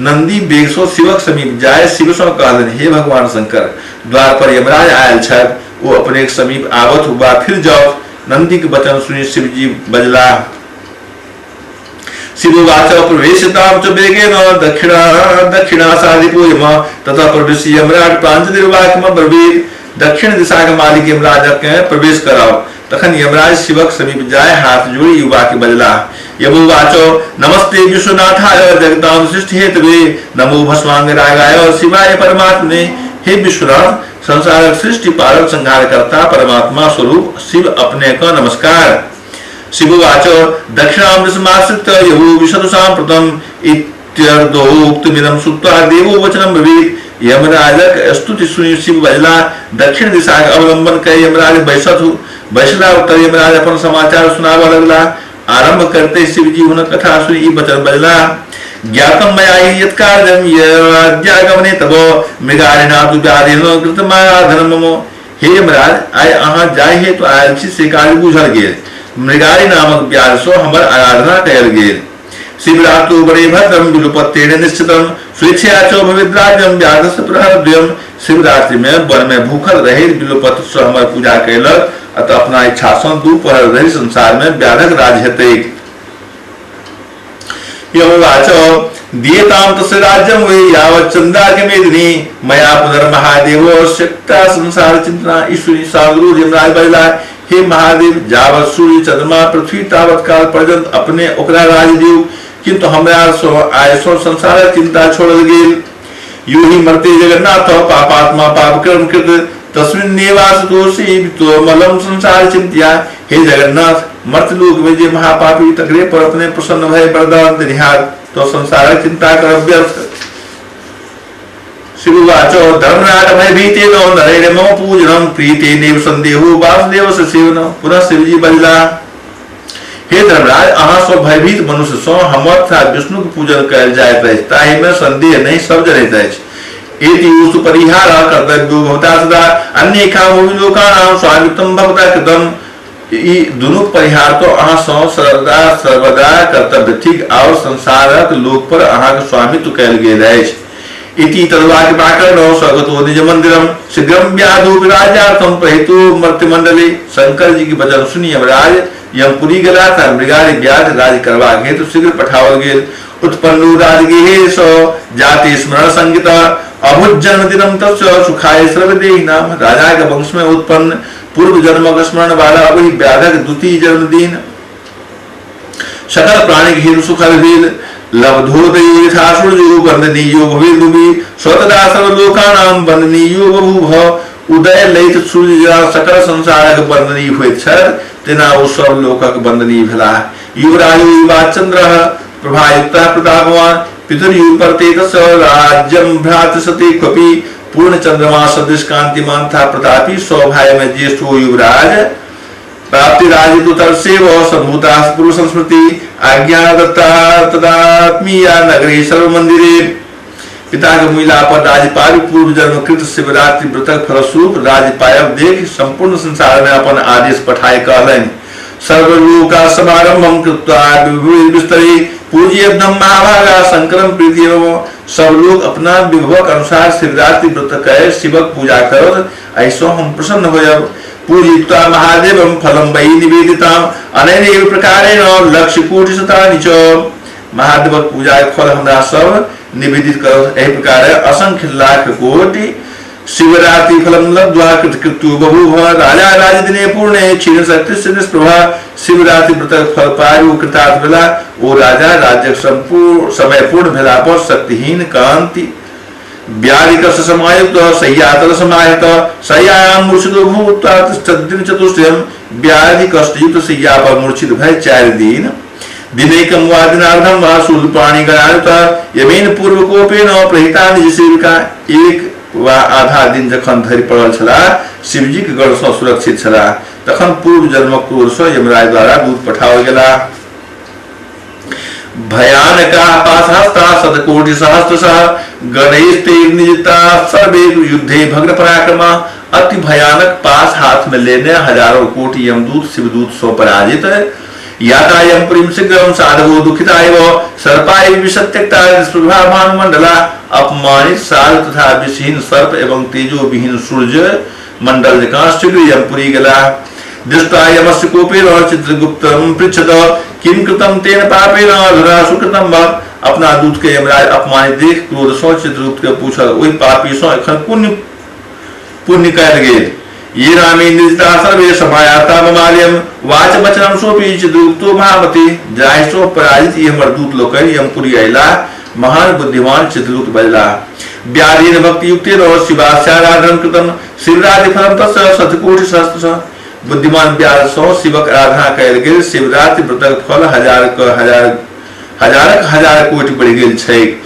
नंदी वेग सो शिवक समीप जाय शिव सो कहलनि, हे भगवान शंकर, द्वार पर यमराज आयल छथि, ओ अपने के समीप आवत वा फिर जाओ। नंदी के वचन सुनि शिवजी बजलाह, शिववाच प्रवेशतां च वेगेन दक्षिणा दक्षिणा साधिपो यम तथा प्रवेश यमराज प्रांजलिर्वाक्यम ब्रवीत। दक्षिण दिशा के मालिक यमराज के प्रवेश कराओ। तखन यमराज शिवक समीप जाय हाथ जोड़ी युवा के बजला, यमोवाचो नमस्ते विश्वनाथाय जगतां सृष्टि हेतवे नमो भस्मांग रागाय शिवाय परमात्मने। हे विश्वनाथ, संसारक सृष्टि पालन संहार करता परमात्मा स्वरूप शिव अपने का नमस्कार। शिववाचो दक्षिणामृतमाश्रित यहो विशदुषां इत्यर्धोक्तमिदं श्रुत्वा देवो वचनं ब्रवीत्। यमराजक स्तुति सुनि शिव बजला, दक्षिण दिशा के अवलंबन कर यमराज बैसत बैसला। उत्तर यमराज अपन समाचार सुनाबऽ लगला। आरंभ करते शिवजी हुनक कथा सुनि ई वचन बजला, ज्ञातं मया यत्कार्यं यद्यागमने तव मृगारिणा तु व्याधेन कृतमाराधनं मम। हे यमराज, आइ अहाँ जाय हेतु आयल छी से कार्य बुझल गेल। मृगारी नामक व्याध सँ हमर आराधना कयल गेल। शिवरात्रो बड़े भद्रम विलुपत्तेन निश्चितम स्वेच्छया च भविद्राज्यम व्याधस्य प्रहरद्वयम। शिवरात्रि में वन में भूखल रहे विलुपत्त सँ हमर पूजा कयलक, अतः अपना इच्छा सँ दू पहर रहि संसार में व्याधक राज हेतैक। यमवाच दीयतां तस्य राज्यं वै यावत् चन्द्रार्क मेदिनी मया पुनर्महादेवो शक्ता संसार चिंतना। ईश्वरी सागरू यमराज बजला, हे महादेव, जावत सूर्य चंद्रमा पृथ्वी तावत काल पर्यंत अपने ओकरा राज दियौ, किंतु हमरा सो आय सो संसारक चिंता छोड़ल गेल। यो ही मर्ते जगन्नाथ पापात्मा पाप कर्म कृत तस्मिन् निवास दोषी तो मलम संसार चिंतिया। हे जगन्नाथ, मर्त्यलोक में जे महापापी तकरे पर अपने प्रसन्न भय वरदान देनिहार तो संसारक चिंता करब व्यर्थ। शिववाचो धर्मराज भयभीतेन नरेण मम पूजनम प्रीतेनैव संदेहो वासुदेव सेवन। पुनः शिवजी बजला, हे धर्मराज, अहाँ सँ भयभीत मनुष्य सँ हमर तथा विष्णु के पूजन कयल जाइत अछि, ताहि में संदेह नहीं, सब जनैत अछि। एति उस्तु परिहार कर्तव्यो भवता सदा अन्येषां लोकानां स्वामित्वं भवता कृतम्। ई दुनूक परिहार तो अहाँ सँ सर्वदा सर्वदा कर्तव्य थिक और संसारक लोक पर अहाँक स्वामित्व कयल गेल अछि। इति तद्वाक्यमाकर्णो स्वगतो निज मंदिरम शीघ्रं व्याधो विराजार्थं प्रहितो मर्त्यमंडले। शंकर जी के वचन सुनि यमराज यमपुरी गेला था मृगारी व्याध राज करबाक हेतु शीघ्र पठाओल गेल। उत्पन्नो राजगेहे स जाति स्मरण संगीता अभुज जन्मदिनम तस्य सुखाय सर्वदेहिनाम। राजा के वंश में उत्पन्न पूर्व जन्म स्मरण वाला वही व्याधक द्वितीय जन्मदिन सकल प्राणी के हेतु सुखद भेल। लब्धोदयो यथा सूर्यो वन्दनीयो भवेदुभि स्वतदा सर्वलोकानां वन्दनीयो बभूव। उदय लैत सूर्य जेना सकल संसारक वन्दनीय होइत छथि तेना ओ सब लोकक वन्दनीय भेलाह। युवराजो युवाचन्द्रः प्रभायुक्तः प्रतापवान् पितुर्युपर्ते तस्य राज्यं भ्रातृसते क्वपि। पूर्ण चंद्रमा सदृश कांतिमान था प्रतापी सौभाग्य में ज्येष्ठ वो युवराज। प्राप्ति राजदूतर्सेव संभूता पुरुष संस्मृति आज्ञा दत्ता तदात्मीया नगरी सर्वमंदिरे। पिता के मुइला पर राजपाल पूर्व जन्म कृत शिवरात्रि व्रतक फलस्वरूप राजपायब देख संपूर्ण संसार में अपन आदेश पठाए कहलनि, सर्वलोका समारंभम कृत्वा विस्तरी पूज्येभ्यं महाभागा शंकरम प्रीति। सब लोग अपना विभवक अनुसार शिवरात्रि व्रत कर शिवक पूजा करो, ऐसो हम प्रसन्न होयब। पूजित्वा महादेवं फलं वै निवेदिताम् अनेनैव प्रकारेण लक्ष्य कोटि शतानि च। महादेवक पूजा के फल हमरा सब निवेदित करब। एहि प्रकार असंख्य लाख कोटि शिवरात्रि फलम लब्ध्वा कृतकृत्यो बभूव राजा राजदिने पूर्णे क्षीण शक्ति से निष्प्रभा। शिवरात्रि व्रतक फल पाबि ओ कृतार्थ भेला। ओ राजा राज्यक संपूर्ण समय पूर्ण भेला पर शक्तिहीन कांति व्याधिकर्ष समायुक्त शय्यातल समाहित शय्यायाम मूर्छितो भूत्वा तिष्ठद्दिन चतुष्टयम। व्याधि कष्टयुक्त शय्या पर मूर्छित भय 4 दिन दिनैकं वा दिनार्धं वा शूलपाणि गणायुत यमेन पूर्वकोपेन प्रहिता निज सेविका। 1 वा आधा दिन जखन धरि पड़ल छलाह शिवजीक गण सँ सुरक्षित छलाह तखन पूर्व जन्मक क्रोध सँ यमराज द्वारा दूत पठाओल गेलाह। भयानका पाशहस्ता शतकोटि सहस्रशः गणैस्ते सर्वे युद्धे भग्न पराक्रमा। अति भयानक पास हाथ में लेने हजारों कोटि यमदूत शिवदूत सो पराजित। याता यमपुरीं शीघ्रं साधवो दुखिता इव सर्पाय विषत्यक्ता निष्प्रभा भानुमंडला। अपमानित साधु तथा विषहीन सर्प एवं तेजो विहीन सूर्य मंडल जकाँ शीघ्र यमपुरी गेला। दृष्टा यमस्य कोपेन चित्रगुप्तं पृच्छत किं कृतं तेन पापेन अधुना सुकृतं भवत्। अपना दूत के यमराज अपमानित देख क्रोध सँ चित्रगुप्त के पूछल ओहि पापी सँ एखन पुण्य कयल गेल। ये रामे निजता सर्वे समायाता ममालयम वाच वचनम सोपी चित्रगुप्तो महामति। जाहि सँ पराजित ई हमर दूत लोकनि यमपुरी अयलाह। महान बुद्धिमान चित्रगुप्त बजलाह व्याधीन भक्ति युक्तेन शिवास्याराधनं कृतं शिवरात्रि फलं तस्य शतकोटि सहस्रशः। बुद्धिमान व्याध सँ शिवक आराधना कयल गेल शिवरात्रि व्रतक फल हजारक हजार कोटि बढ़ि गेल छैक।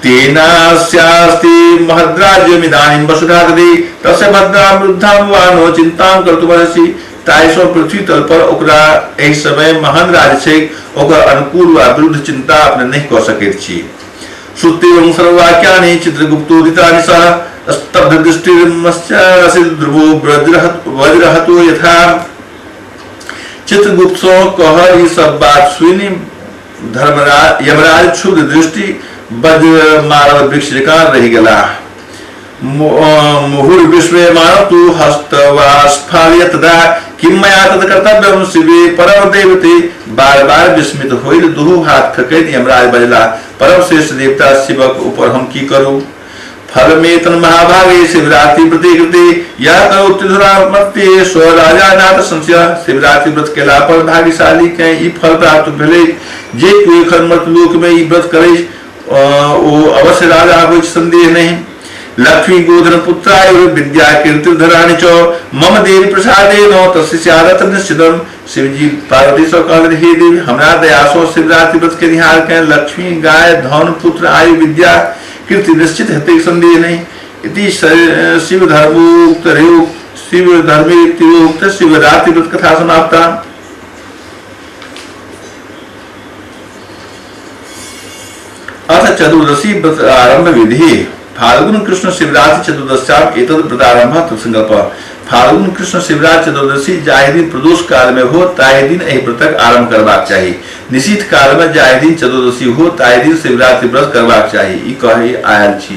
तेनास्यास्ति महद्राज्यमिदानीं वसुधादि तस्य भद्रां वृद्धां वा नो चिन्तां कर्तुमर्हसि। ताहि सँ पृथ्वी तल पर ओकरा एहि समय महान राज्य छैक, ओकर अनुकूल वा विरुद्ध चिंता अपने नहि कऽ सकैत छी। श्रुतेवं सर्ववाक्यानि चित्रगुप्तोदितानि सह स्तब्ध दृष्टिर्मस्यासि ध्रुवो वज्रहतो यथा। चित्रगुप्त सँ कहल ई सब बात सुनि धर्मराज यमराज क्षुब्ध दृष्टि वज्र मारल वृक्ष जकाँ रहि गेलाह। मुहुर विश्वे मानव तु हस्तवास्फाल्य तदा किं मया तत् कर्तव्यं शिवे परम देवते। बार बार विस्मित होइत दुहू हाथ खकैत यमराज बजलाह परम श्रेष्ठ देवता शिवक ऊपर हम की करू। फलमेतन महाभागे शिवरात्रि व्रते कृते या करोत्युधरामत्ये स्वराजा नाथ संशय। शिवरात्रि व्रत केला पर भाग्यशाली के ई फल प्राप्त भेलै। जे कोई एखन मृतलोक में ई व्रत करे ओ अवश्य राजा होइ संदेह नहीं। लक्ष्मी गोधन पुत्राय विद्या कीर्तिधराणि च मम देवी प्रसादेन तस्य स्यादत निश्चितम। शिवजी पार्वती सँ कहलनि हे देवी हमरा दया सँ शिवरात्रि व्रत के निहार के लक्ष्मी गाय धन पुत्र आयु विद्या कीर्ति निश्चित हेतै संदेह नहीं। इति शिव धर्मोक्त शिव धर्मे तिरोक्त शिवरात्रि व्रत कथा समाप्ता। अथ चतुर्दशी व्रत आरंभ विधि। फाल्गुन कृष्ण शिवरात्रि चतुर्दश्याम एतद् व्रतारंभ तत्संकल्प। फाल्गुन कृष्ण शिवरात्रि चतुर्दशी जाहि दिन प्रदोष काल में हो ताहि दिन एहि व्रतक आरंभ करबाक चाही। निशीथ काल में जाहि दिन चतुर्दशी हो ताहि दिन शिवरात्रि व्रत करबाक चाही। ई कहि आयल छी।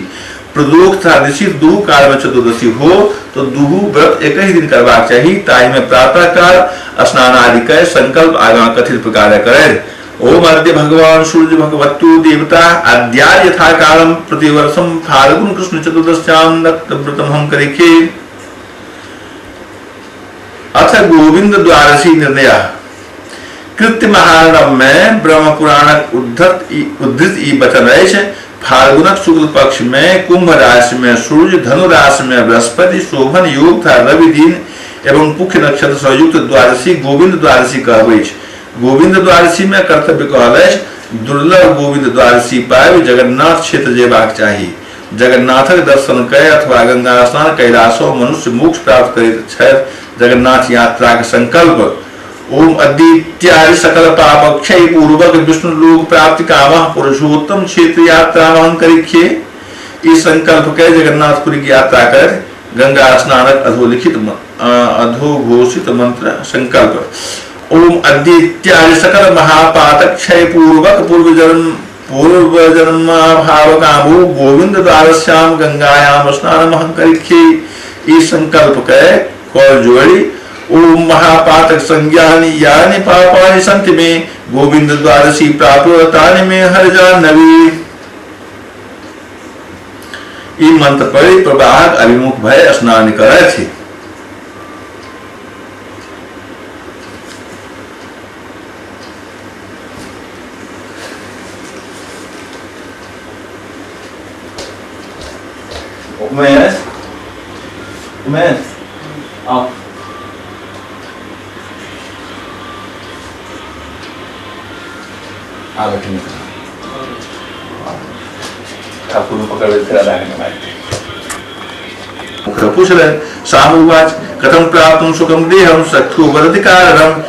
प्रदोष तथा निशीथ दुहू काल में चतुर्दशी हो तो दुहू व्रत एक ही दिन करबाक चाही। ताहि में प्रातः काल स्नान आदि कय संकल्प आगाँ कथित प्रकार करे। ओम आद्य भगवान सूर्य भगवत्तु देवता आद्या यथा कालम प्रतिवर्षम फाल्गुन कृष्ण चतुर्दश्याम नक्त व्रतम हम करेखे। अथ गोविंद द्वादशी निर्णय। कृत्य महारणव में ब्रह्म पुराणक उद्धृत ई वचन अछि। फाल्गुनक शुक्ल पक्ष में कुंभ राशि में सूर्य, धनु राशि में बृहस्पति, शोभन योग तथा रवि दिन एवं पुख्य नक्षत्र सँ युक्त द्वादशी गोविंद द्वादशी कहबै। गोविंद द्वादशी में कर्तव्य कहल अछि दुर्लभ गोविंद द्वादशी पाबि जगन्नाथ क्षेत्र जेबाक चाही। जगन्नाथक दर्शन कय अथवा गंगा स्नान कयलासँ मनुष्य मोक्ष प्राप्त करैत छथि। जगन्नाथ यात्राक संकल्प ओम अद्वित्यादि सकल पाप क्षय पूर्वक विष्णु लोक प्राप्ति कामः पुरुषोत्तम क्षेत्र यात्रा वहन करिखे। इस संकल्प के जगन्नाथपुरी की यात्रा कर गंगा स्नानक अधोलिखित अधोघोषित मंत्र संकल्प ओम अद्वित्यादि सकल महापातक क्षय पूर्वक पूर्व जन्म भाव कामो गोविंद द्वारश्याम गंगायाम स्नान महं करिखे। इस संकल्प के कर जोड़ि ओम महापातक संज्ञानि यानि पापानि सन्ति मे गोविंद द्वादशी प्राप्त तानि मे हर जाह्नवी। ई मंत्र पढ़ि प्रवाहक अभिमुख भय स्नान करथि। उमेश, उमेश आओ। आ बैठे ठाकुर पकड़ पूछलन सामुवाच कथम प्राप्तुं सुखं देहं सख्यो वदति कारणम्।